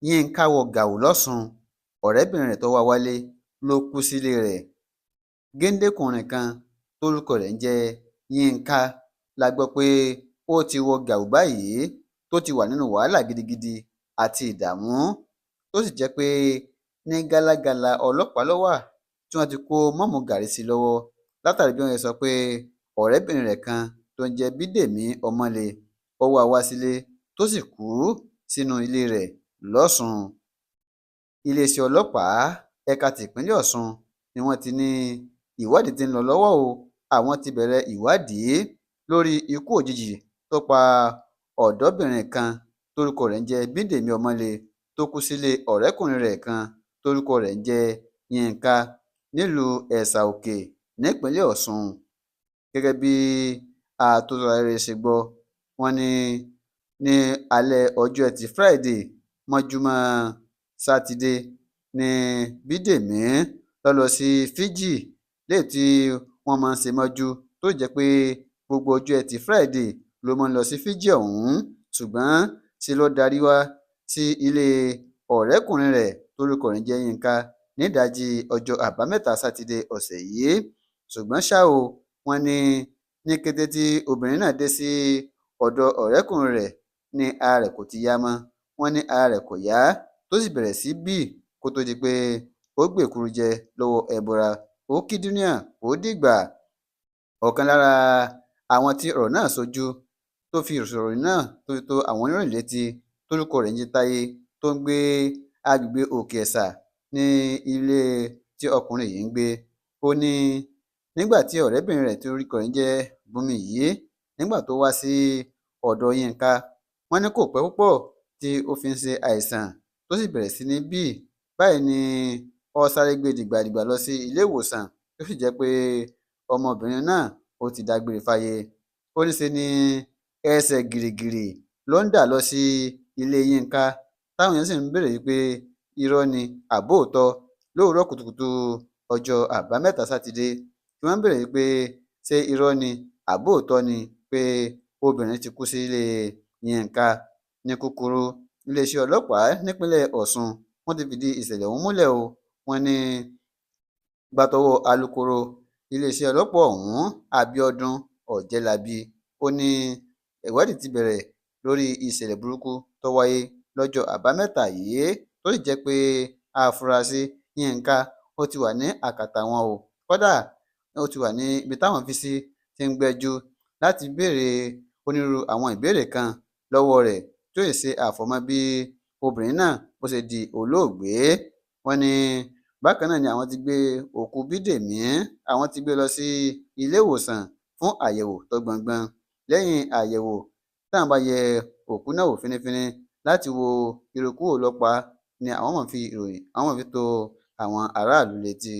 Yínká wọ gàù lọ́sùn, ọ̀rẹ́bìnrin rẹ̀ tó wá wálé ló kù sílé rẹ̀. Géńdékùnrin kan tórúkọ rẹ̀ ń jẹ́ Yínká la gbọ́ pé ó ti wọ gàù báyìí, tó ti wà nínú wàhálà gidigidi àti ìdààmú, tó sì jẹ́ pé ní gálágalà ọlọ́pàá ló wà tí wọ́n ti kó mọ́ọ̀mù gàrí sí i lọ́wọ́, látàrí bí wọ́n ṣe sọ pé ọ̀rẹ́bìnrin rẹ̀ kan tó ń jẹ́ Bídèmí Ọmọlé ó wá wá sílé tó sì kú sínú ilé rẹ̀ lọ́sùn. Iléeṣẹ́ ọlọ́pàá ẹ̀ka tìpínlẹ̀ Ọ̀ṣun ni wọ́n ti ní ìwádìí tí ń lọ lọ́wọ́ o. Àwọn ti bẹ̀rẹ̀ ìwádìí lórí ikú òjijì tó pa ọ̀dọ́bìnrin kan tórúkọ rẹ̀ ń jẹ́ Bídèmí Ọmọlé, tó kú sílé ọ̀rẹ́kùnrin rẹ̀ kan tórúkọ rẹ̀ ń jẹ́ Yínká nílùú Ẹ̀sà-Òkè nípínlẹ̀ Ọ̀ṣun. Gẹ́gẹ́ bí àtòtòrè ṣe gbọ́, wọ́n ní ní alẹ́ ọjọ́ Ẹtì Friday mọ́júmọ́ Sátidé ní Bídèmí ló lọ sí Fíjì léyìí tí wọ́n máa ń ṣe mọ́jú, tó jẹ́ pé gbogbo ọjọ́ Ẹtì Friday ló máa ń lọ sí Fíjì ọ̀hún, ṣùgbọ́n ṣe ló darí wá sí ilé ọ̀rẹ́kùnrin rẹ̀ tórúkọ rẹ̀ ń jẹ́ Yínká nídàájí ọjọ́ Àbámẹ́ta Sátidé ọ̀sẹ̀ yìí. Ṣùgbọ́n ṣá o, wọ́n ní ní kété tí obìnrin náà dé sí ọ̀dọ̀ ọ̀rẹ́kùnrin rẹ̀ ní ara rẹ̀ kò ti yá mọ́. Wọ́n ní ara rẹ̀ kò yá, tó sì bẹ̀rẹ̀ sí bì kó tó di pé ó gbèkúrú jẹ lọ́wọ́ ẹbọra. Ó kí dúníà ó dìgbà. Ọ̀kan lára àwọn tí ọ̀rọ̀ náà ṣojú tó fi ìṣòro náà tó fi tó àwọn oníròyìn létí, tórúkọ rẹ̀ ń jẹ́ Táyé, tó ń gbé agbègbè Òkè Ẹ̀sà ní ilé tí ọkùnrin yìí ń gbé. Ó ní nígbà tí ọ̀rẹ́bìnrin rẹ̀ tí orúkọ rẹ̀ ń jẹ́ Bùnmi yìí, nígbà tó wá sí ọ̀dọ̀ Yínká, wọ́n ní kò pẹ́ púpọ̀ tí ó fi ń ṣe àìsàn tó sì bẹ̀rẹ̀ sí ní bì. Báyìí ni ó sáré gbé dìgbàdìgbà lọ sí ilé ìwòsàn, tó sì jẹ́ pé ọmọbìnrin náà ó ti dágbére fáyé. Ó ní ṣe ni ẹsẹ̀ gìrìgìrì ló ń dà lọ sí ilé Yínká, táwọn èèyàn sì ń béèrè pé irọ́ ni àbóòtọ́ lówùúrọ̀ kùtùkùtù ọjọ́ Àbámẹ́ta Sátidé, tí wọ́n ń béèrè pé ṣé irọ́ ni àbóòtọ́ ni pé obìnrin ti kú sílé Yínká. Ní kúkúrú, iléeṣẹ́ ọlọ́pàá nípínlẹ̀ Ọ̀ṣun wọ́n ti fìdí ìṣẹ̀lẹ̀ ọ̀hún múlẹ̀ o. Wọ́n ní gbàtọwọ́ alūkkóró iléeṣẹ́ ọlọ́pàá ọ̀hún, Abíọ́dún Ọ̀jẹ́lábí, ó ní ìwádìí ti bẹ̀rẹ̀ lórí ìṣẹ̀lẹ̀ burúkú tó wáyé lọ́jọ́ Àbámẹ́ta yìí, tó sì jẹ́ pé àfúrásì Yínká ó ti wà ní àkàtà wọn o. Kódà ó ti wà ní ibi táwọn fi sí ti ń gbẹ́jọ́ láti béèrè onírúurú àwọn ìbéèrè kan lọ́wọ́ rẹ̀, tó sì ṣe àfọ̀mọ́ bí obìnrin náà bó ṣe di olóògbé. Wọ́n ní bákan náà ni àwọn ti gbé òkú Bídèmí, àwọn ti gbé lọ sí ilé ìwòsàn fún àyẹ̀wò tó gbọngbọn. Lẹ́yìn àyẹ̀wò, táwọn bá yẹ òkú náà wò fínífíní láti wo irú ikú wo ló pa á, ni àwọn máa fi ìròyìn àwọn máa fi tó àwọn aráàlú létí.